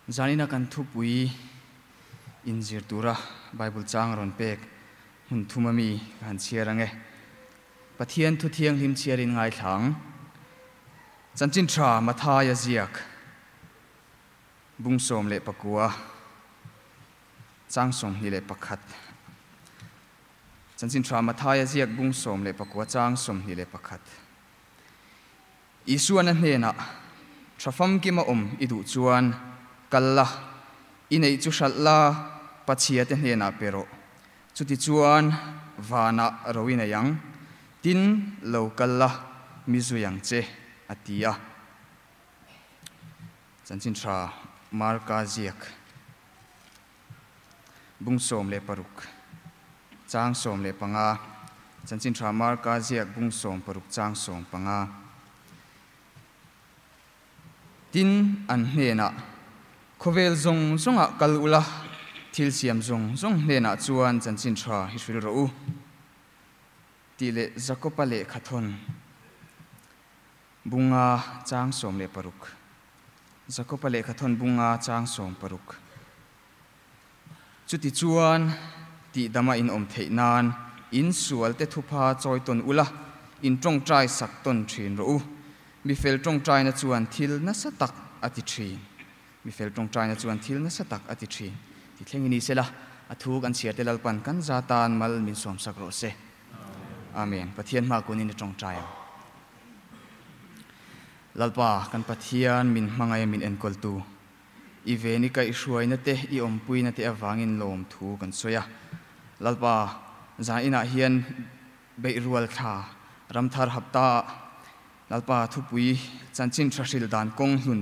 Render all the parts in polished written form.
Zanina kan thupui inzir tura Bible chang rawn pek hmun thum ami ka han chhiar ange. Pathian thu thianghlim chhiarin ngaithla ang. Chanchin tha Mathaia ziak bung 19 chang 21. Chanchin tha Mathaia ziak bung 19 chang 21. Isuan a hnenah thafam kima awm i duh chuan kal la i nei chu hralh la pachhia te hnenah pe rawh. Chuti chuan vana ro i nei ang tin lo kal la mi zui ang che a ti a. Chanchin tha Marka ziak bung 16 chang 15. Chanchin tha Marka ziak bung 16 chang 15. Tin an hnenah khawvel zawng zawngah kal ula thil siam zawng zawng hnenah chuan chanchin tha hi hril rawh u. Tih leh Jakoba lehkha thawn bunga chang 16. Jakoba lehkha thawn bunga chang 16. Chuti chuan tih dama in awm theih nan in sual te thupa chawi tawn ula in tawngtai sak tawn thin rawh u. Mi fel tawngtai na chuan thil nasa tak a ti thin. Mi fel tawngtai na chuan thil nasa tak a ti thin. Ti thleng ni sela a thu kan chhiar te lalpan kan zatan mal min som sak rawh se. Amen. Pathian ma kunin tawngtai ang. Lalpa kan Pathian min hmangai min enkol tu. I ve ni kai hruai na te i awm pui na te awangin lawm thu kan soya. Lalpa zan inah hian bei rual thla ramthar hapta Lalpa thupui chanchin tha hril dan kawng hlun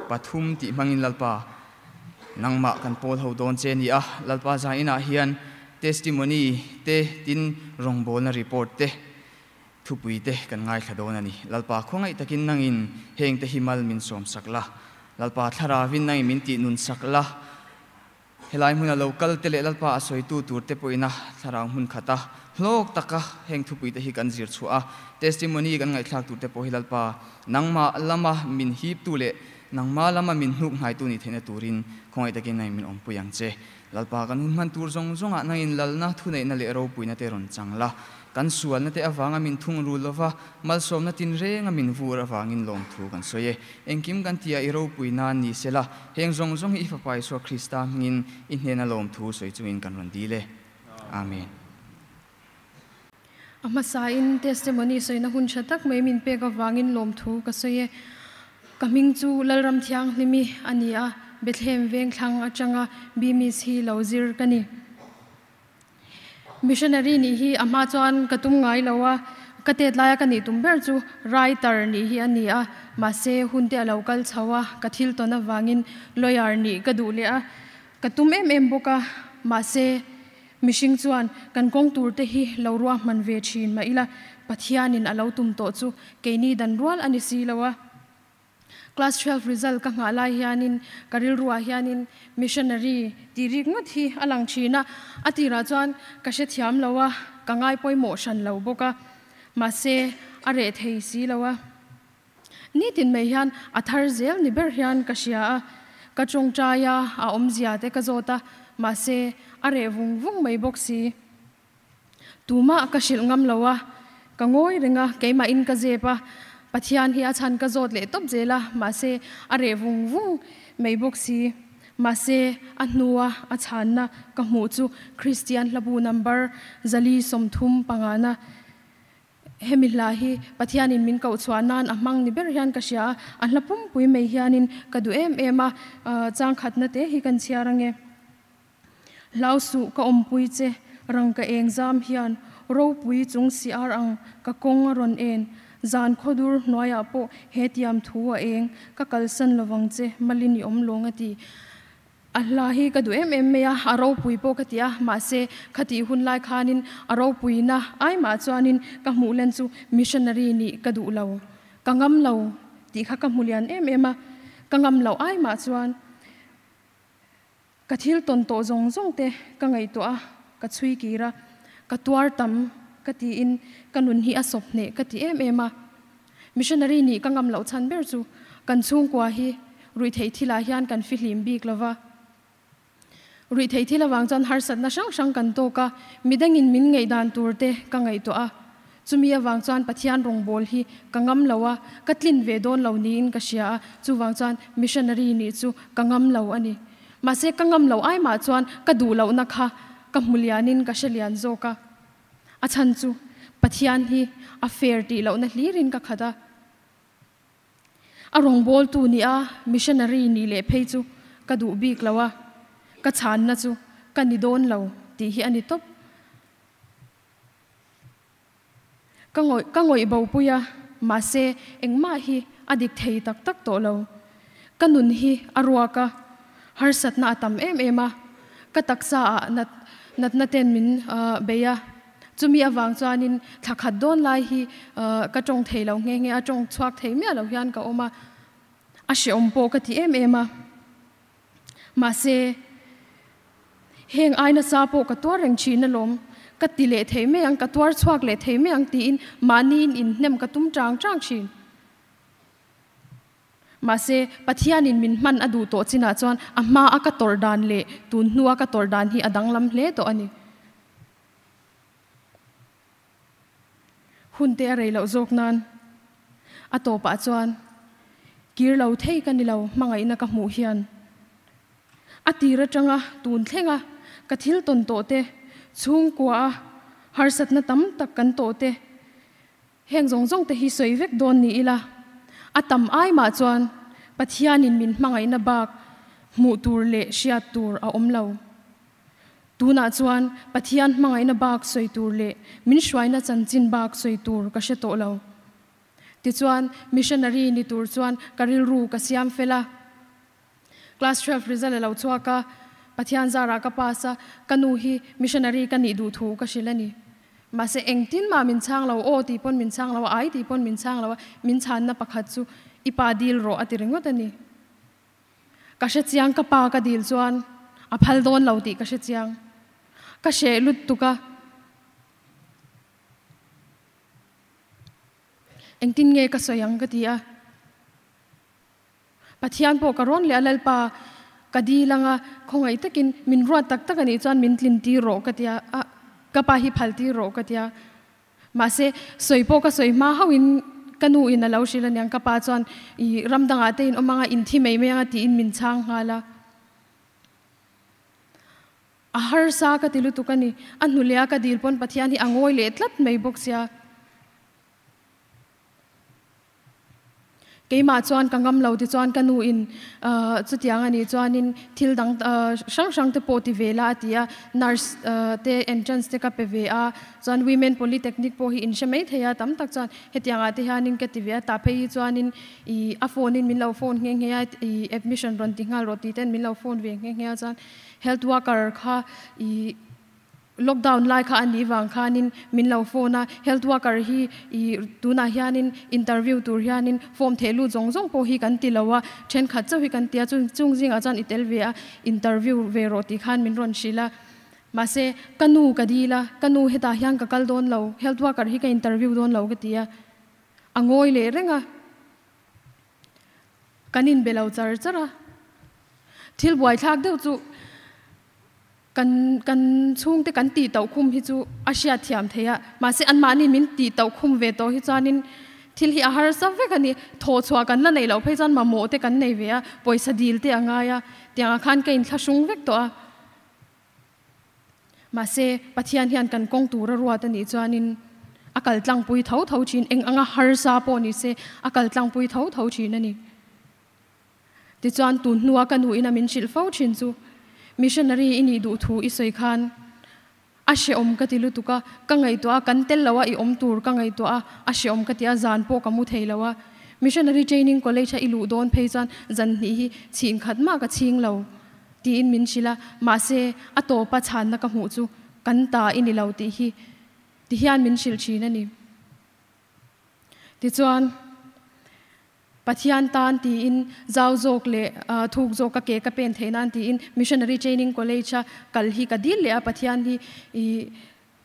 pathum tih hmangin Lalpa nangmah kan pawl ho dawn che ni a. Lalpa zan inah hian testimony te tin rawngbawlna report te thupui te kan ngaithla dawn ani. Lalpa khawngaih takin nangin heng te hi mal min sawm sak la. Lalpa thlaravin nangin min tih nun sak la. Helai hmuna lo kal te leh Lalpa a sawi tu tur te pawhina thlarau hmun khata hlawk taka heng thupui te hi kan zir chhuah a. Testimony kan ngaihthlak tur te pawh hi Lalpa nangma lama min hip tu leh nangma lama min hnuk hnai tu ni theihna turin khawngaih takin nangin min awm pui ang che. Lalpa kan hun hman tur zawng zawngah nangin lalna thu neihna leh ropuina te rawn chang la. Kan sualna te awanga min thung rul lova malsawmna tin renga min vur awangin lawm thu kan sawi e. Engkim kan tia i ropui nan ni sela heng zawng zawng hi i fapa Isua Krista hmingin i hnena lawm thu sawi chungin kan rawn dil e. Amen. A hmasa in testimony sawi na hun tha tak mai min pek awangin lawm thu ka sawi e. Ka hming chu Lalram Thianghlimi ani a. Bethlehem veng thlang atanga Bimis hi lo zir ka ni. Missionary ni hi a hma chuan ka tum ngai lo a. Ka tet laia ka nih tum ber chu writer ni hi ani a. Mahse hun te a lo kal chho a. Ka thil tawn awangin lawyer ni ka duh leh a. Ka tum em em bawk a. Mahse mihring chuan kan kawng tur te hi lo ruah hman ve thin ma ila Pathianin a lo tum tawh chu keini dan rual ani si lo a. Class 12 result ka ngah lai hianin ka rilruah hianin missionary ti rik ngawt hi a lang thin a. A tirah chuan ka hre thiam lo a, ka ngai pawimawh hran lo bawk a. Mahse a reh thei si lo a. Ni tin mai hian a thar zel ni ber hian ka hria a. Ka tawngtai a, a awmzia te ka zawt a. Mahse a reh vung vung mai bawk si. Tuma ka hrilh ngam lo a. Ka ngawi renga keimah in ka zep a. Pathian hi a chan ka zawt leh tawp zel a. Mahse a reh vung vung mai bawk si. Mahse a hnua a channa ka hmuh chu Christian hlabu number zali 35 na. Hemi hla hi Pathianin min koh chhuah nan a hmang ni ber hian ka hria a. A hla pum pui mai hianin ka duh em em a. Chang khatna te hi kan chhiar ange. Hlau su ka awm pui che rang ka eng zam hian ropui chung si ar ang ka kawng a rawn en zan khodur hnuaiah pawh he tiam thu a eng ka kalsan lovang che malin i awm lawng a ti. A hla hi ka duh em em mai a, a ropui pawh ka ti a. Mahse khati hun lai khanin a ropui na ai mah chuanin ka hmuh len chu missionary ni ka duh lo. Ka ngam lo tih kha ka hmu lian em em a. Ka ngam lo ai mah chuan ka thil tawn tawh zawng zawng te ka ngaihtuah a, ka chhui kir a, ka tuar tam ka tiin ka nun hi a sawp hneh ka ti em em a. Missionary ni ka ngam loh chan ber chu kan chhungkua hi Ruihtheih thilah hian kan fihlim bik lo va. Ruihtheih thil avang chuan harsatna hrang hrang kan tawk a, midangin min ngaihdan tur te ka ngaihtuah a. Chumi avang chuan Pathian rawngbâwl hi ka ngam lo a, ka tlin ve dawn lo niin ka hria a, chuvang chuan missionary nih chu ka ngam lo a ni. Mahse ka ngam lo ai mah chuan ka duh lohna kha ka hmu lianin ka hre lian zawk a. A chhan chu Pathian hi a fair tih lohna hlirin ka khat a. A rawngbawltu nih a missionary nih leh phei chu ka duh bik lo a, ka chhanna chu ka ni dawn lo tih hi a ni tawp. Ka ngawih ka ngawih bo pui a, mahse engmah hi a dik thei tak tak tawh lo. Ka nun hi a ruak a, harsatna a tam em em a, ka taksa ah nat natna ten min bei a. Chumi avang chuanin thla khat dawn lai hi ka tawng thei lo nghe nghe a, tawng chhuak thei miah lo hian ka awm a, a hrehawm pawh ka ti em em a. Mahse, heng ai nasa pawh ka tuar reng thin alawm, ka ti leh thei mai ang, ka tuar chhuak leh thei mai ang tiin mahniin inhnem ka tum chang chang thin. Mahse, Pathianin min hman a duh tawh chinah chuan a hma a ka tawrh dan leh tun hnua ka tawrh dan hi a danglam hle tawh a ni. Hun te a rei loh zawk nan a tawpah chuan kir lo thei ka ni lo hmangaihna ka hmuh hian a tir atanga tun thlenga ka thil tawn tawh te, chhungkua a harsatna tam tak kan tawh te, heng zawng zawng te hi sawi vek dawn ni ila a tam ai mah chuan Pathianin min hmangaihna bak hmuh tur leh hriat tur a awm lo. Tunah chuan Pathian hmangaihna bak sawi tur leh min hruaina chanchin bak sawi tur ka hre tawh lo. Tichuan, missionary ni tur chuan ka rilru ka siam fel a. Class 12 result a lo chhuak a, Pathian zarah ka pass a, ka nu hi missionary ka nih duh thu ka hrilh a ni. Mahse, engtin mah min chhang lo, aw tih pawn min chhang lo a, ai tih pawn min chhang lo a, min chhanna pakhat chu i pa dil rawh a ti ringawt a ni. Ka hre chiang ka pa ka dil chuan a phal dawn lo tih ka hre chiang. Ka hreh lut tuk a. Engtin nge ka sawi ang ka ti a. Pathian pawh ka rawn leh a Lalpa ka dil anga khawngaih takin min ruat tak tak a nih chuan min tlin tir rawh ka ti a, ka pa hi phal tir rawh ka ti a. Mahse, sawi pawh ka sawi hma hauhin ka nu in a lo hrilh aniang, ka pa chuan i ram dangah te in awm anga in thi mai mai anga tiin min chhang nghal a. A harsa ka ti lutuk a ni, a hnuleh a ka dil pawn Pathian hi a ngawi leh tlat mai bawk sia. Keimah chuan ka ngam lo tichuan ka nu in chutiang a nih chuanin thil dang hrang hrang te pawh ti ve la a ti a, nurse te entrance te ka pe ve a, chuan women polytechnic pawh hi in hre mai thei a tam tak chuan hetiang ah te hianin ka ti ve a, tah phei hi chuanin ih a phone in min lo phone nghe nghe a ih admission rawn ti nghal rawh tih ten min lo phone ve nghe nghe a chuan health worker kha ih Lockdown lai kha a nih vang khanin min lo phone a, health worker hi i tunah hianin interview tur hianin form theh lut zawng zawng pawh hi kan ti lo a, thenkhat chauh hi kan ti a, chung chung zingah chuan i tel ve a, interview ve rawh tih khan min rawn hrilh a. Mahse, ka nu ka dil a, ka nu hetah hian ka kal dawn lo, health worker hi ka interview dawn lo ka ti a, a ngawi leh reng a. Kan inbe lo char char a, thil buaithlak deuh chu Kan kan chhungte kan tih tauh khum hi chu a hriat thiam thei a, mahse anmahni min tih tauh khum ve tawh hi chuanin thil hi a harsa vek a ni. Thawh chhuah kan la neih loh phei chuan mamawh te kan nei ve a, pawisa dil te a ngai a, tiangah khan ka inthlahrung vek tawh a. Mahse Pathian hian kan kawng tur a ruat a nih chuanin a kal tlangpui tho tho thin, eng anga harsa pawh ni se a kal tlangpui tho tho thin a ni. Tichuan tun hnua ka nuin a min hrilh fo thin chu missionary i nih duh thu i sawi khan a hrehawm ka ti lutuk a, ka ngaihtuah a, kan tel lo a i awm tur ka ngaihtuah a, a hrehawm ka ti a, zan pawh ka mu thei lo a. Missionary training college a i luh dawn phei chuan zan hnih hi chhin khat mah ka chhing lo tiin min hrilh a, mahse a tawpa chhanna ka hmuh chu kan ta i ni lo tih hi ti hian min hrilh thin a ni. Tichuan. Pathian tan tiin zau zawk leh thuk zawk ka ke ka pen theih nan tiin Missionary Training College a kal hi ka dil leh a, Pathian hi i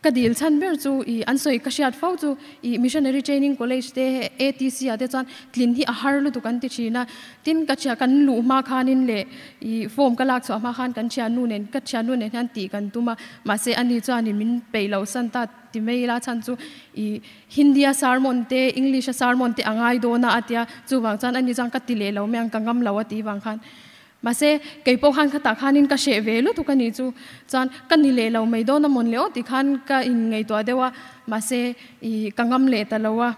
Ka dil chhan ber chu i an sawi ka hriat fo chu i Missionary Training College te ATC ah te chuan tlin hi a har lutuk an ti thin a. Tin ka thian kan luh hma khanin leh i form ka lak chhuah hma khan kan thiannu nen ka thiannu nen hian tih kan tum a. Mahse ani chuanin min peih loh san ta ti mai ila chhan chu i Hindi a sermon te English a sermon te a ngai dawn a a tia chuvang chuan ani chuan ka ti leh lo mai ang ka ngam lo a tih vang khan Mahse, kei pawh khan khatah khanin ka hreh ve lutuk a nih chu. Chuan ka ni leh lo mai dawn a mawn leh aw tih khan ka inngaihtuah deuh a, mahse ih ka ngam leh ta lo a.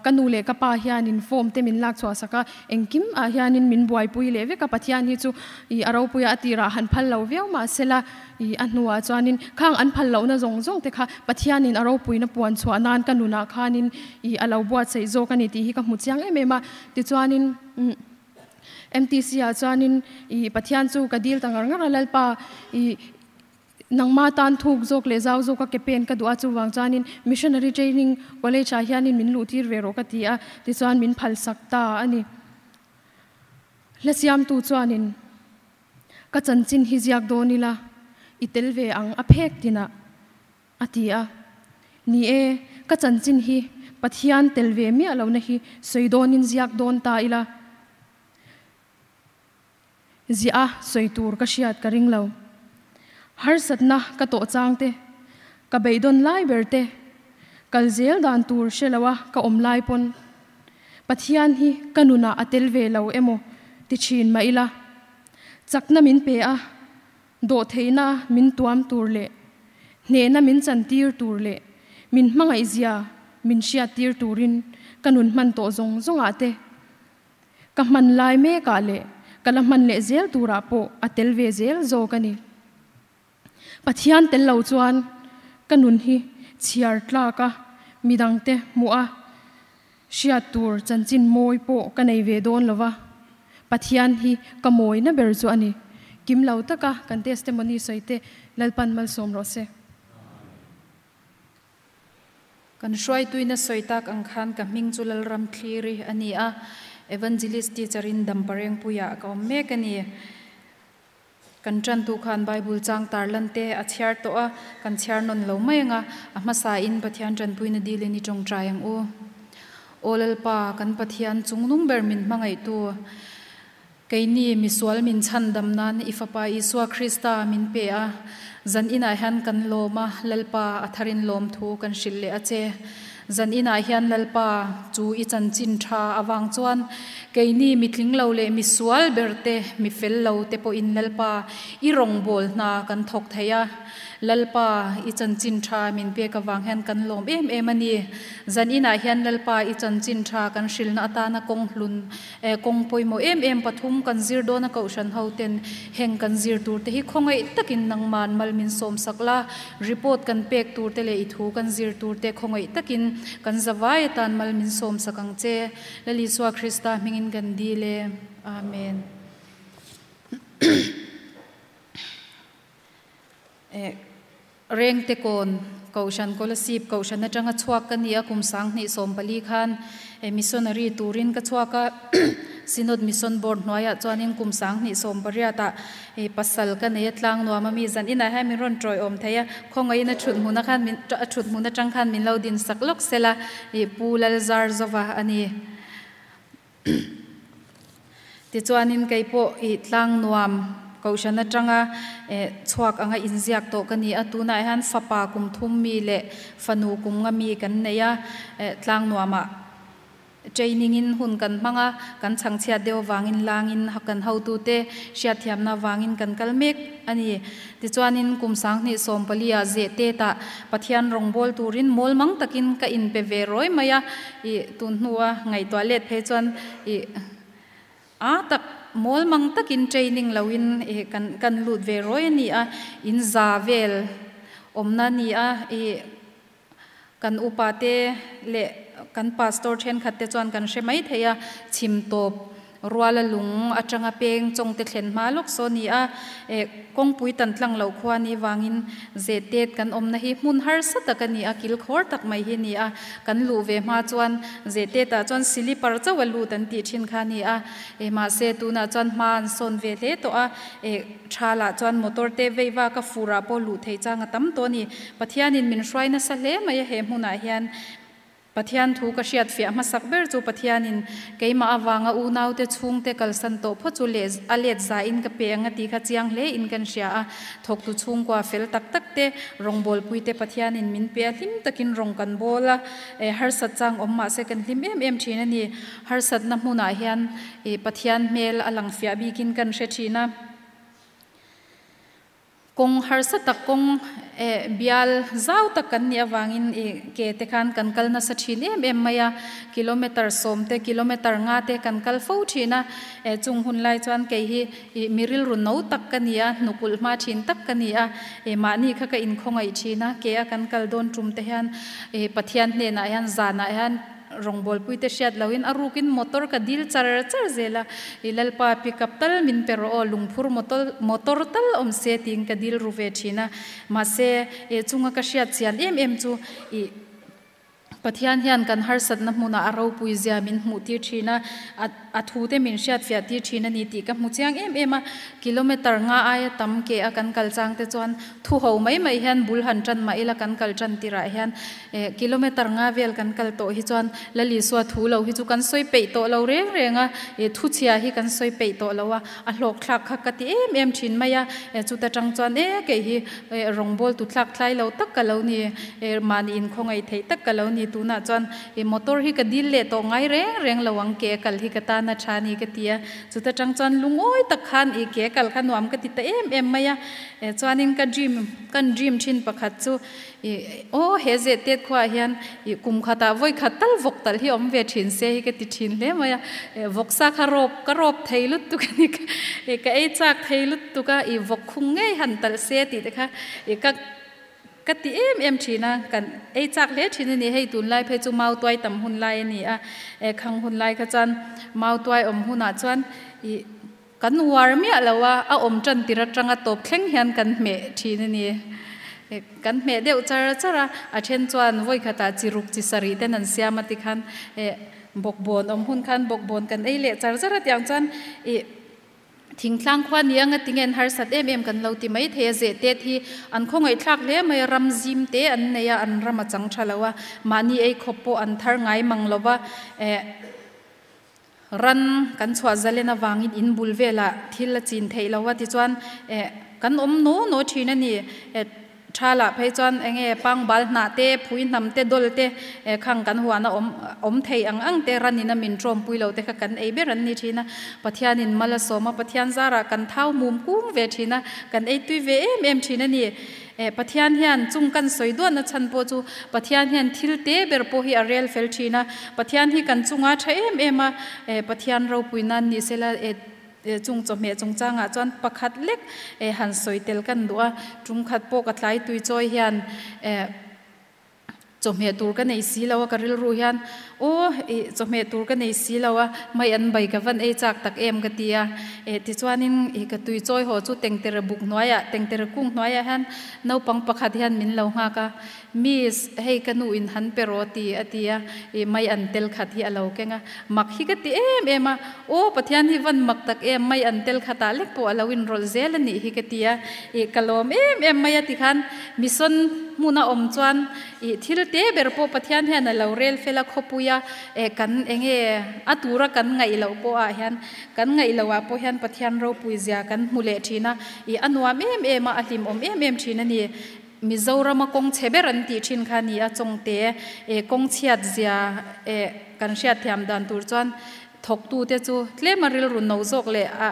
Ka nu leh ka pa hianin form te min lak chhuah sak a, engkim ah hianin min buaipui leh vek a, Pathian hi chu ih a ropui a, a tirah han phal lo viau mahsela ih a hnuah chuanin khang an phal lohna zawng zawng te kha Pathianin a ropuina puan chhuah nan ka nunah khanin ih a lo buatsaih zawk a ni tih hi ka hmu chiang em em a. Tichuanin umm. MTC ah chuanin i Pathian chu ka dil ta ngar ngar a, Lalpa i nangma tan thuk zawk leh zau zawk a ke pen ka duh a, chuvang chuanin Missionary Training College ah hianin min luh tir ve rawh ka ti a, tichuan min phalsak ta a ni. Hla siamtu chuanin ka chanchin hi ziak dawn ila i tel ve ang a phek tinah. A ti a. Ni e, ka chanchin hi Pathian tel ve miah lohna hi sawi dawnin ziak dawn ta ila. Ziah a sawi tur ka hriat ka ring lo. Harsatna ka tawh chang te, ka beidawn lai ber te, kal zel dan tur hre lo a ka awm lai pawn Pathian hi ka nunah a tel ve lo emaw ti thin mah ila, chakna min pe a, Dawhtheihna min tuam tur leh hnehna min chantir tur leh min hmangaihzia min hriattir turin ka nun hman tawh zawng zawngah te, ka hman lai mekah leh ka la hman leh zel turah pawh a tel ve zel zawk a ni. Pathian tel lo chuan ka nun hi chhiar tlak a, midangte hmuh a, hriat tur chanchin mawi pawh ka nei ve dawn lo va, Pathian hi ka mawina ber chu a ni. Kim lo taka kan testimony sawi te Lalpan malsawm rawh se. Kan hruaituina sawi tak ang khan ka hming chu Lalram Thliri a ni a, Evangelist teacher in Damparengpuiah ka awm mek a ni. Kan ṭantu khan Bible chang tarlan te a chhiar tawh a, kan chhiar nawn lo mai ang a, a hmasain Pathian ṭanpuina dilin i ṭawngṭai ang u. Aw Lalpa, kan Pathian chungnung ber min hmangaihtu, keini misual min chhandam nan i Fapa Isua Krista min pe a, zan inah hian kan lawm a, Lalpa, a tharin lawmthu kan hrilh leh a che. Zan inah hian Lalpa chu i chanchin tha avang chuan keini mitling lo leh misual ber te, mi fel lo te pawhin Lalpa i rawngbâwl hna kan thawk thei a. Lalpa i chanchin tha min pek avang hian kan lawm em em a ni. Zan inah hian Lalpa i chanchin tha kan hrilhna atana kawng hlun Kawng pawimawh em em pathum kan zir dawn a kohhran ho ten heng kan zir tur te hi khawngaih takin nangman mal min sawm sak la, report kan pek tur te leh i thu kan zir tur te khawngaih takin kan zavai atan mal min sawm sak ang che. Lal Isua Krista hmingin kan dil e. Amen. Rengte kawn Kohhran Kolasib Kohhran atanga chhuak ka ni a, kum 2014 khan missionary turin ka chhuak a, Synod Mission Board hnuaiah chuanin kum 2018 ah pasal ka nei a, tlang nuam a mi zan inah hian min rawn tawiawm thei a, khawngaihin a thut hmun khan min a thut hmun atang khan min lo din sak lawk sela, Pu Lalzarzova a ni. Tichuanin kei pawh i tlang nuam Kohhran atanga chhuak anga inziak tawh ka ni a, tunah hian fapa kum thum mi leh fanu kum nga mi kan nei a, tlang nuamah training in hun kan hmang a, kan chhangchhiat deuh avangin langin kan hotute hriatthiamna avangin kan kal mek a ni. Tichuanin kum 2014 ah Zehtet-ah Pathian rawngbâwl turin mawl mang takin ka inpe ve rawi mai a, i tun hnua ngaihtuah let phei chuan i a tak mawl mang takin training loin i kan kan lut ve rawi a ni a, in za vel awmna a ni a, i kan upa te leh kan pastor thenkhat te chuan kan hre mai thei a, chhim tawp. Ruala lung atanga peng Chawngte thlen hma lawk saw ni a, kawngpui tan tlang loh khua ni vangin Zehtet kan awmna hi hmun harsa tak a ni a, kilkhawr tak mai hi a ni a, kan luh ve hma chuan Zehtetah chuan silipar chauh a lut an tih thin kha a ni a, mahse tunah chuan hma an sawn ve hle tawh a, thalah chuan motor te vei vak a furah pawh luh theih chang a tam tawh a ni. Pathianin min hruai nasa hle mai a he hmunah hian. Pathian thu ka hriat fiah hmasak ber chu Pathianin keimah avanga unaute chhungte kalsan tawh phawt chu leh a let zain ka pe ang a tih kha chiang hle in kan hria a. Thawktu chhungkua fel tak tak te, rawngbawlpuite Pathianin min pe a, hlim takin rawng kan bawl a, harsat chang awm mahse kan hlim em em thin a ni. Harsatna hmunah hian Pathian hmel a lang fiah bikin kan hre thin a. Kawng harsa tak kawng eh bial zau tak kan nih avangin ih ke te khan kan kal nasa thin em em mai a, kilometer sawm te kilometer nga te kan kal fo thin a, eh chung hun lai chuan kei hi ih mi rilru no tak ka ni a, hnukulh hma thin tak ka ni a, eh mahni kha ka inkhawngaih thin a, ke a kan kal dawn tum te hian ih Pathian hnenah hian zanah hian Rawngbawlpuite hriat loin a rukin motor ka dil char char zel a, i Lalpa pick up tal min pe rawh aw, lungphur motor motor tal awm se tiin ka dil ru ve thin a. Mahse, e chunga ka hriat chian em em chu i Pathian hian kan harsatna hmunah a ropui zia min hmuh tir thin a, a a thute min hriat fiah tir thin a ni tih ka hmu chiang em em a. Kilometer nga aia tam ke a kan kal chang te chuan thu ho mai mai hian bul han tan mah ila kan kal tan tirah hian Eh, kilometer nga vel kan kal tawh hi chuan Lal Isua thu lo hi chu kan sawi peih tawh lo reng reng a, eh, thu chhia hi kan sawi peih tawh lo a, a hlawk thlak kha ka ti em em thin mai a, eh, chuta tang chuan eh, kei hi eh, rawngbawltu thlak thlai lo tak ka lo ni, eh, mahni inkhawngaih theih tak ka lo ni, tunah chuan eh, motor hi ka dil leh tawh ngai reng reng lo ang, ke kal hi ka tan a tha ni ka ti a, chuta tang chuan lungawi tak khan eh, ke kal kha nuam ka ti ta em em mai a, eh, chuanin ka dream, kan dream thin pakhat chu I aw he zehtet khuaah hian i kum khatah vawi khat tal vawk talh hi awm ve thin se hi ka ti thin hle mai a, vawksa kha rawp ka rawp thei lutuk a ni ka ka ei chak thei lutuk a, i vawk khung ngei han talh se tih te kha i ka ka ti em em thin a, kan ei chak hle thin a ni, hei tunlai phei chu mau tuai tam hun lai a ni a, khang hun lai kha chuan mau tuai awm hunah chuan i Kan uar miah lo a, a awm tan tir atanga tawp thleng hian kan hmeh thin a ni. Kan hmeh deuh char char a, a then chuan vawi khatah chi ruk chi sarih ten an siam a tikhan bawkbawn awm hun khan bawkbawn kan ei leh char char a tiang chuan ih thingtlang khua ni anga tinge an harsat em em kan lo ti mai thei a, zehtet hi an khawngaihthlak hle mai a, ram zim te an nei a, an ram a chang tha lo a, mahni ei khawp pawh an thar ngai mang lo va. Ran kan chhuah zalen avangin in bul velah thil a chin theih lo a tichuan eh kan awm naw naw thin a ni. Eh tha lah phei chuan eng nge pangbal hnah te, phui hnam te, dawl te eh khang kan huana awm awm thei ang ang te ranin a min tawmpui lo te kha kan ei ber an ni thin a. Pathianin mal a sawm a, Pathian zarah kan thau mum kung ve thin a, kan ei tui ve em em thin a ni. Eh, Pathian hian chung kan sawi duatna chhan pawh chu Pathian hian thil te ber pawh hi a rel fel thin a, Pathian hi kan chunga tha em em a, eh, Pathian ropui nan ni sela, eh, chung chawhmeh chungchangah chuan pakhat lek, eh, han sawi tel kan duh a, tum khat pawh ka tlai tui chawi hian, eh, Chawhmeh tur ka nei si lo a, ka rilru hian aw ih chawhmeh tur ka nei si lo a, mai an bai ka van ei chak tak em ka ti a, eh tichuanin ih ka tui chawi haw chu tengtere buk hnuaiah tengtere kung hnuaiah hian naupang pakhat hian min lo nghak a, Miss hei ka nu in han pe rawh ti a ti a, ih mai an tel khat hi a lo keng a, mak hi ka ti em em a, aw Pathian hi van mak tak em mai an tel khatah lek pawh a lo inrawlh zel a nih hi ka ti a, ih ka lawm em em mai a tikhan mission hmun a awm chuan ih thil te ber pawh Pathian hian a lo rel fel a khawpui a, eh kan enge a tura kan ngaih loh pawh ah hian kan ngaih loh ah pawh hian Pathian ropui zia kan hmu leh thin a, ih a nuam em em a, a hlimawm em em thin a ni. Mizorama kawng chhe ber an tih thin kha a ni a, chawngte eh kawng chhiat zia eh kan hriatthiam dan tur chuan thawktute chu tlem a rilru no zawk leh a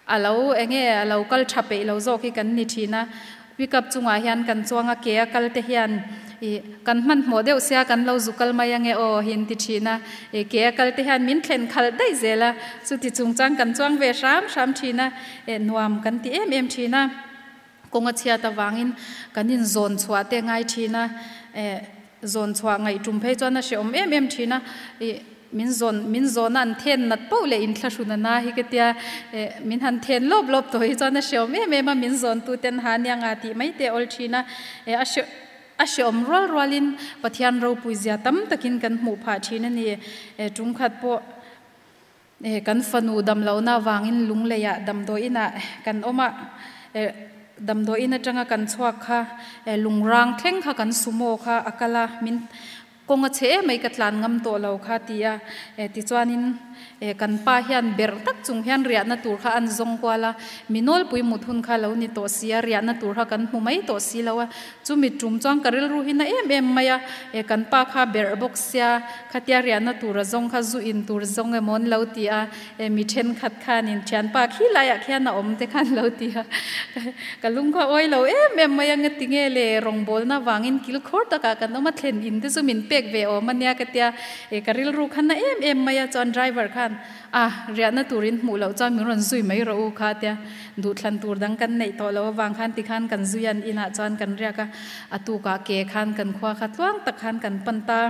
A lo enge a lo kal tha peih lo zawk hi kan ni thin a, pick up chungah hian kan chuang a, ke a kal te hian ih kan hmanhmawh deuh sia kan lo zu kal mai ange aw hi an ti thin a, ih ke a kal te hian min thlen khalh daih zel a, chuti chungchang kan chuang ve hram hram thin a, eh nuam kan ti em em thin a, kawng a chhiat avangin kan inzawn chhuah te ngai thin a, eh zawn chhuah ngaih tum phei chuan a hrehawm em em thin a, ih. Min zawn min zawna an then nat poh leh inthlahrun a na hi ka tia. Min han then lawp lawp tawh hi chuan a hreawm em em a, min zawn tu ten ha nia nga tih mai te awl thin a. A hre a hreawm rual rualin Pathian ropui zia tam takin kan hmuh phah thin a ni. Tungkhat pawh kan fanu damlohna avangin lungleiah damdawiinah kan awm a, damdawiin atanga kan chhuak kha lungrang thleng kha kan sumo kha a kal a, min Kawng a chhe emai ka tlan ngam tawh lo kha ti a, tichuanin kan pa hian berh tak chung hian riahna tur kha an zawng kual a, mi nawlpui mut hun kha lo ni tawh si a, riahna tur kha kan hmu mai tawh si lo a, chumi tum chuan ka rilru hi na em em mai a, kan pa kha berh bawk sia, khatia riahna tur a zawng kha zu in tur zawng emaw an lo ti a, mi thenkhat khanin thianpa khi laiah khian a awm te khan lo ti a, ka lung kha awi lo em em mai a, ngati nge le rawngbawlna vangin kil khawr takah kan awm a, thlen in te chu min pek ve awm a nia ka tia, ka rilru kha na em em mai a, chuan driver khan a riahna turin hmuh loh chuan min rawn zui mai rawh u kha tia, duhthlan tur dang kan neih tawh lo avang khan tikhan kan zui an inah chuan kan riak a, a tukah ke khan kan khua kha tluang tak khan kan pan ta.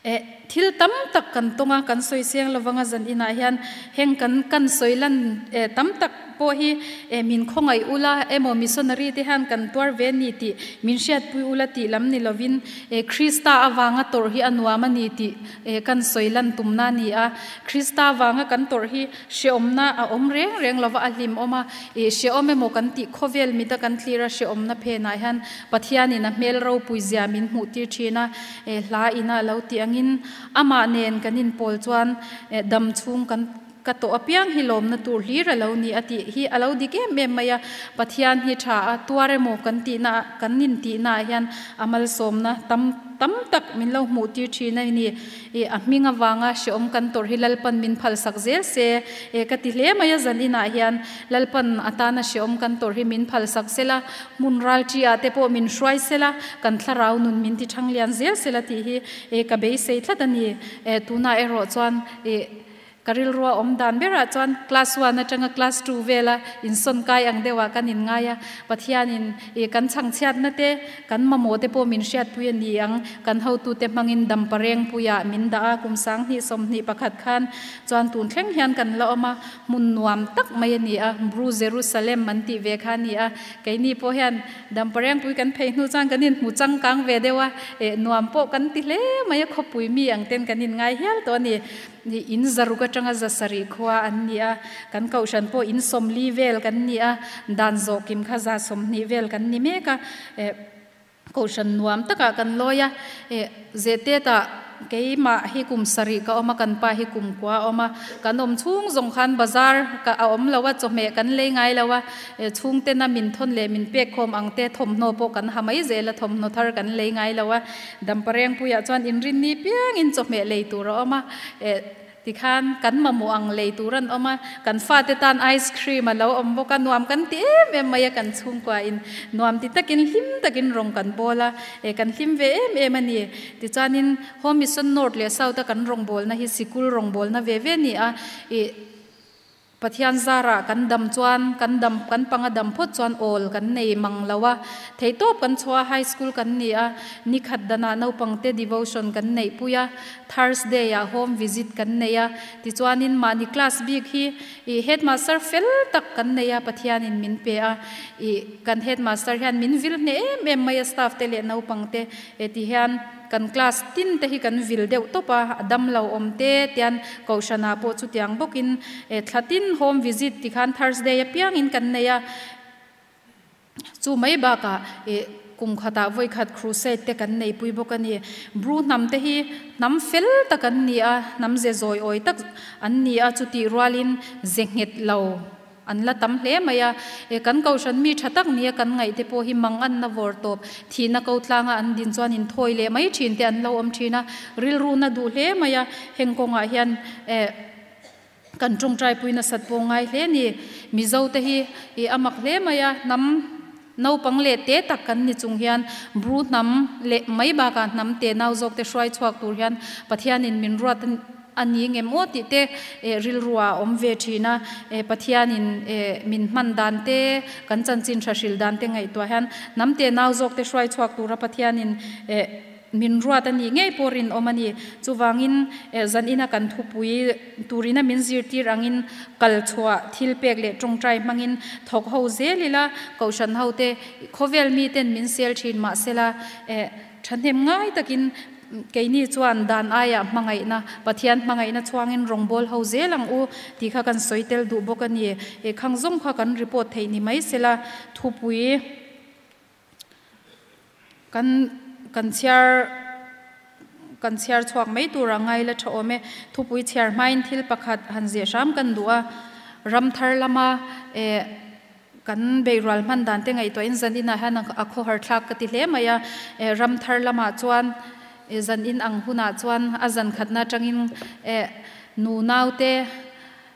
Eh, thil tam tak kan tawng a, kan sawi seng lovang a zan inah hian heng kan kan sawi lan eh tam tak pawh hi eh min khawngaih ula emaw missionary te hian kan tuar ve ni tih min hriatpui ula tih lam ni lovin eh Krista avanga tawrh hi a nuam a ni tih eh kan sawi lan tumna a ni a. Krista avanga kan tawrh hi hrehawmna a awm reng reng lova a hlim awm a, eh hrehawm emaw kan tih khawvel mita kan thlir a hrehawmna phenah hian Pathianin a hmel ropui zia min hmuhtir thin a. E hla ina lo tih angin amah nen kan inpawl chuan dam chhung kan ka tawh apiang hi lawmna tur hlir a lo ni a tih hi a lo dik em em mai a. Pathian hi tha a, tuar emaw kan tihna kan intihna ah hian a malsawmna tam tam tak min lo hmuh tir thin a ni. I a hming avanga hreawm kan tawrh hi Lalpan min phalsak zel se e ka ti hle mai a zan inah hian Lalpan atana hreawm kan tawrh hi min phalsak sela hmun ral ṭi ah te pawh min hruai sela kan thlarau nun min ti ṭhang lian zel sela tih hi e ka beisei tlat a ni. E tunah erawh chuan e Ka rilrua awm dan berah chuan class one atanga class two vela insawn kai ang deuhah kan inngai a, Pathianin ih kan chhangchhiatna te, kan mamawh te pawh min hriatpui a ni ang, kan hotute hmangin damparengpuiah min dah a, kum 2021 khan chuan tun thleng hian kan la awm a, hmun nuam tak mai a ni a, Bru Jerusalem an tih ve kha a ni a, keini pawh hian damparengpui kan phei hnu chuan kan inhmu changkang ve deuh a, eh nuam pawh kan ti hle mai a, khawpui mi ang ten kan inngai hial tawh a ni. In zaruk atanga zasarih khua an ni a, kan kohhran pawh in 40 vel kan ni a, dan zawh kim kha 120 vel kan ni mek a, eh kohhran nuam takah kan lawi a, eh Zetetah keimah hi kum sarih ka awm a, kan pa hi kum kua a awm a, kan awm chhung zawng khan bazar ka a awm lo a, chawhmeh kan lei ngai lo a, eh chhungtena min thawn leh min pek khawm ang te thawmhnaw pawh kan ha mai zel a, thawmhnaw thar kan lei ngai lo a. Damparengpuiah chuan inrinni piangin chawhmeh lei tur a awm a, eh tikhan kan mamawh ang lei tur an awm a, kan fate tan ice cream a lo awm bawk a, nuam kan ti em em mai a, kan chhungkuain nuam ti takin hlim takin rawng kan bawl a, eh kan hlim ve em em a ni. Tichuanin Home Mission North leh South a kan rawngbawlna hi sikul rawngbawlna ve ve a ni a, ih. Pathian zarah kan dam chuan kan dam kan panga dam phawt chuan awl kan nei mang lo a, theihtawp kan chhuah a, high school kan ni a, nikhat danah naupangte devotion kan neih pui a, Thursday ah home visit kan nei a, tichuanin mahni class bik hi ih headmaster fel tak kan nei a, Pathianin min pe a, ih kan headmaster hian min vil hneh em em mai a staff te leh naupangte e ti hian. Kan class tin te hi kan vil deuh tawp a, a dam lo awm te tian Kohhranah pawh chutiang bawkin thla tin home visit ti khan Thursday apiangin kan nei a, chu mai bakah kum khatah vawi khat crusade te kan neipui bawk a ni. Bru hnam te hi hnam fel tak an ni a, hnam ze zawi awi tak an ni a, chutih rualin ze nghet lo. An la tam hle mai a, e kan kohhran mi tha tak nia kan ngaih te pawh hi mang anna vawr tawp, thihna ko tlanga an din chuan in thawi leh mai thin te an lo awm thin a, rilru na duh hle mai a, heng kawngah hian e kan tawngtai pui nasat pawh ngai hle ni. Mizo te hi e a mak hle mai a, hnam naupang leh te tak kan ni chung hian Bru hnam leh mai bakah hnam te nau zawk te hruai chhuak tur hian Pathianin min ruat A ni ngem aw tih te rilru ah a awm ve thin a, Pathianin min hman dan te, kan chanchin tha hril dan te ngaihtuah hian hnam te nau zawk te hruai chhuak tura Pathianin Min ruat a nih ngei pawh rinawm a ni. Chuvangin zanina kan thupui turina min zirtir angin kal chhuah thilpek leh tawngtai hmangin thawk ho zel ila, Kohhran hote khawvel miten min sel thin mahsela thahnem ngai takin keini chuan dan aia hmangaihna, Pathian hmangaihna chhuangin rawngbâwl ho zel ang u tih kha kan sawi tel duh bawk a ni. Khang zawng kha kan report theih ni mai sela thupui Kan kan chhiar kan chhiar chhuak mai tura ngai la tha awm e. Thupui chhiar hmain thil pakhat han zeh hram kan duh a, ram thar lama eh kan beirual hman dan te ngaihtuahin zan inah hian a khawhar thlak ka ti hle mai a. Eh ram thar lamah chuan eh zan in ang hunah chuan a zan khatna atangin eh nu naute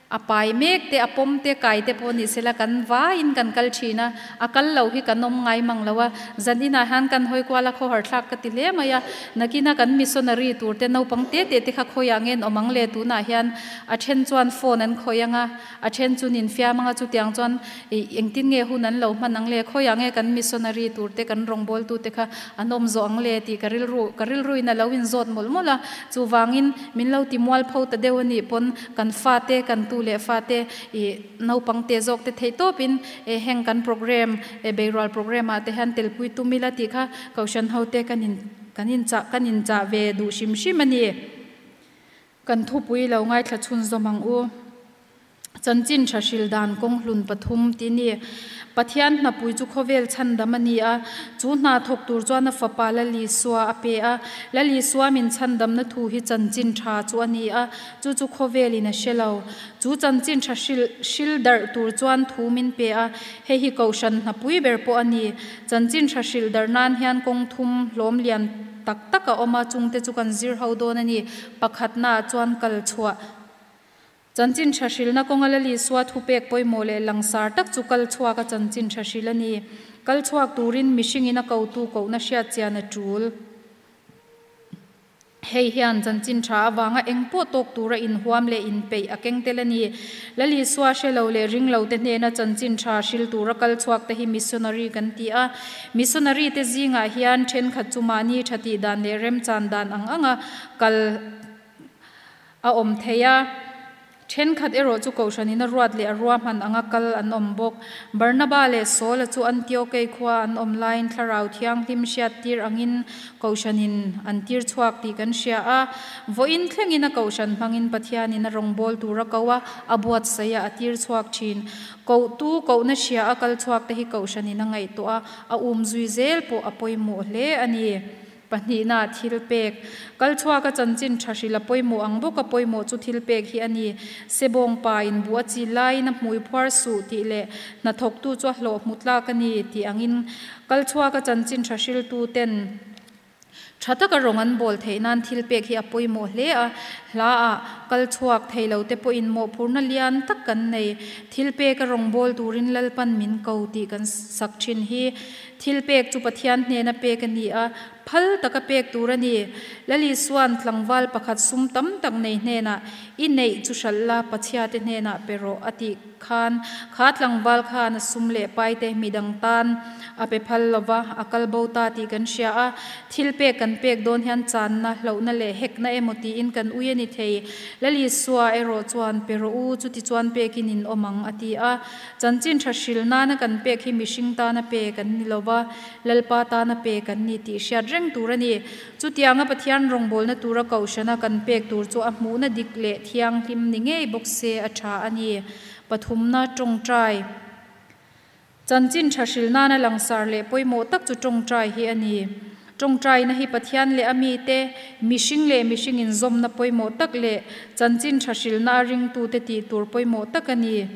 A pai mek te, a pawm te, kai te pawh ni sela kan vaiin kan kal thin a, a kal lo hi kan awm ngai mang lo a. Zan inah hian kan hawi kual a, khawhar thlak ka ti hle mai a. Nakina kan missionary tur te, naupang te te te kha khawiah nge an awm ang le? Tunah hian a then chuan phone an khawih ang a, a then chu nin fiam ang a, chutiang chuan engtin nge hun an lo hman ang le? Khawiah nge kan missionary tur te, kan rawngbawltu te kha an awm zawh ang le tih ka rilru, ka rilruin a lo inzawt mawlh mawlh a. Chuvangin min lo ti mualpho ta deuh a nih pawn Kan fate, kan tu leh fate ih naupang te zawk te theih tawpin eh heng kan program eh beirual program ah te hian telpui tum ila tih kha Kohhran ho te kan in kan in chah kan in chah ve duh hrim hrim a ni. Kan thupui lo ngaithla chhun zawm ang u. Chanchin tha hril dan kawng hlun pathum tih ni. Pathian hnapui chu khawvel chhandam a ni a, chu hna thawk tur chuan a fapa Lalisua a pe a. Lalisua min chhandamna thu hi chanchin tha chu a ni a, chu chu khawvelin a hre lo. Chu chanchin tha hril hril darh tur chuan thu min pe a, hei hi kohhran hnapui ber pawh a ni. Chanchin tha hril darh nan hian kawng thum hlawm lian tak tak a awm a, chungte chu kan zir ho dawn a ni. Pakhatnaah chuan kal chhuah. Chanchin tha hrilna kawnga la Lisua thupek pawimawh leh langsar tak chu kal chhuak a chanchin tha hril a ni. Kal chhuak turin mihringin a kotu kohna hriat chian a tul. Hei hian chanchin tha avanga eng pawh tawk tura inhuam leh inpeih a keng tel a ni. La Lisua hre lo leh ring lo te hnena chanchin tha hril tura kal chhuak te hi missionary kan ti a. Missionary te zingah hian thenkhat chu mahni tha tih dan leh remchan dan ang anga kal A awm thei a, thenkhat erawh chu Kohhranin a ruat leh a ruahman anga kal an awm bawk. Barnaba leh Saula chu Antiokei khua an awm laiin Thlarau Thianghlim hriattir angin Kohhranin an tir chhuak tih kan hria a. Vawiin thlengin a Kohhran hmangin Pathianin a rawngbâwl tur a ko a, a buatsaih a, a tir chhuak thin. Kohtu kohna hria a kal chhuak te hi Kohhranin a ngaihtuah a, a umzui zel pawh a pawimawh hle a ni. Pahnihna, thilpek. Kalchhuaka chanchin tha hrilh a pawimawh ang bawk a pawimawh chu thilpek hi a ni. Sebawng pa in buh a chi laiin a hmui phuar suh tih leh hnathawktu chu a hlawh hmu tlak a ni tih angin kalchhuaka chanchin tha hriltu ten tha taka rawng an bawl theih nan thilpek hi a pawimawh hle a. Hla ah kalchhuak thei lo te pawhin mawhphurhna lian tak kan nei. Thilpek a rawng bawl turin Lalpan min ko tih kan sak thin hi. Thilpek chu Pathian hnena pek a ni a, phal taka pek tur a ni. Lalisuan tlangval pakhat sum tam tak nei hnenah, I neih chu hralh la, Pathiate hnenah pe rawh, a tih khan kha tlangval khan a sum leh paite midang tan a pe phal lo va, a kal bo ta tih kan hria a. Thilpek kan pek dawn hian channa, hlauhna leh hekna emaw tiin kan ui a ni thei. Lalisua erawh chuan, Pe rawh u, chutichuan pekin in awm ang, a ti a. Chanchin tha hril nana kan pek hi mihring tana pe kan ni lo va, Lalpa tana pe kan ni tih hriat reng tur a ni. Chutianga Pathian rawngbawlna tura kohhrana kan pek tur chu a hmuhna dik leh thianghlim ni ngei bawk se a tha a ni. Pathumna, Tawngtai. Chanchin tha hril nana langsar leh pawimawh tak chu tawngtai hi a ni. Tawngtaina hi Pathian leh a mite, mihring leh mihring inzawmna pawimawh tak leh chanchin tha hrilna a ringtute tih tur pawimawh tak a ni.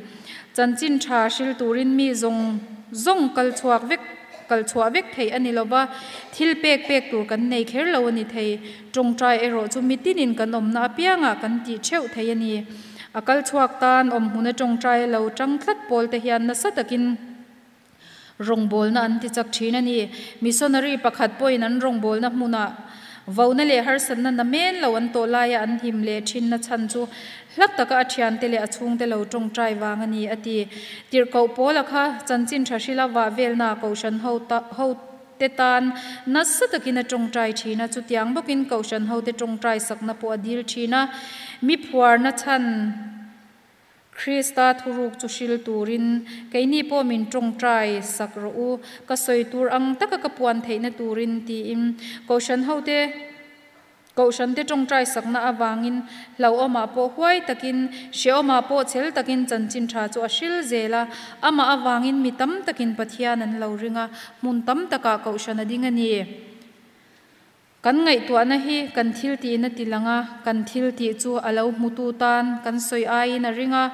Chanchin tha hril turin mi zawng zawng kal chhuak vek kal chhuah vek theih a ni lo va, thil pek pek tur kan nei kher lo a ni thei. Tawngtai erawh chu mitinin kan awmna apiangah kan tih theuh thei a ni. A kal chhuak tan awmhmuna tawngtai a lo tang tlat pawl te hian nasa takin Rawngbawlna an ti chak thin a ni. Missionary pakhat pawhin an rawngbawlna hmunah vona leh harsatna na men lo an tawh laia an him leh thinna chhan chu hla taka a thiante leh a chhungte lo tawngtai vang a ni, a ti. Tirhkoh Paula kha chanchin tha hrila vah velnaah kohhran ho ho. te tan nasa takin a tawngtai thin a, chutiang bawkin kohhran hote tawngtai sakna pawh a dil thin a, mi phuarna chhan Krista thuruk chu hril turin keini pawh min tawngtai sak rawh u, ka sawi tur ang taka ka puan theihna turin tiin kohhran hote Kohhran te tawngtai sakna avangin hlauhawmah pawh huai takin, hrehawmah pawh chhel takin chanchin tha chu a hril zel a. Amah avangin mi tam takin Pathian an lo ring a, hmun tam takah kohhran a ding a ni. Kan ngaihtuahna hi kan thil tihna ti lang a, kan thil tih chu a lo hmutu tan kan sawi aiin a ring a,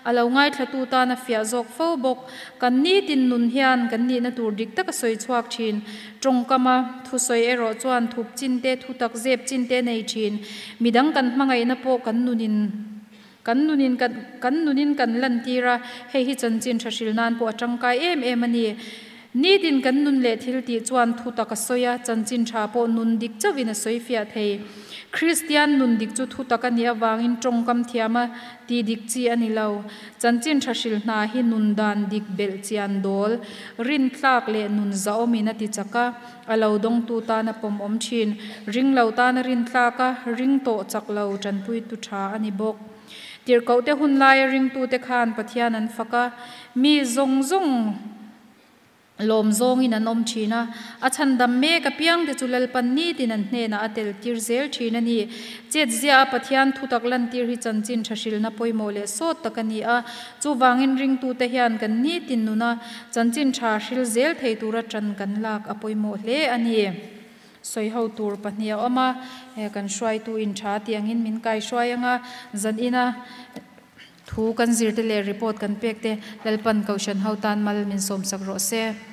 a lo ngaithlatu tan a fiah zawk fo bawk. Kan nitin nun hian kan nihna tur dik tak a sawi chhuak thin. Tawngkama thusawi erawh chuan thup chin te, thutak zep chin te nei thin. Midang kan hmangaihna pawh kan nunin kan nunin kan kan nunin kan lantir a, hei hi chanchin tha hril nan pawh a tangkai em em a ni. Nitin kan nun leh thil tih chuan thutak a sawi a, chanchin tha pawh nun dik chauhin a sawi fiah thei. Kristian nun dik chu thutak a nih avangin tawngkam thiama tih dik chi a ni lo. Chanchin tha hril hna hi nun dan dik belh chian dawl, rin tlak leh nun zahawmin a ti chak a, a lo dawngtu tan a pawmawm thin. Ring lo tan a rin tlak a, ring tawh chak lo tanpuitu tha a ni bawk. Tirhkohte hun laia ringtute khan Pathian an fak a, mi zawng zawng, Lawm zawngin an awm thin a, a chhandam mek apiangte chu Lalpan nitin an hnenah a tel tir zel thin a ni. Chetziaha Pathian thutak lantir hi chanchin tha hrilna pawimawh leh sawt tak a ni a, chuvangin ringtute hian kan nitin nuna chanchin tha hril zel thei tura tan kan lak a pawimawh hle a ni. Sawiho tur pahnih a awm a, kan hruaitu in tha tih angin min kaihruai anga zanina Thu kan zirte leh report kan pek te Lalpan Kohhran ho tan mal min sawmsak rawh se.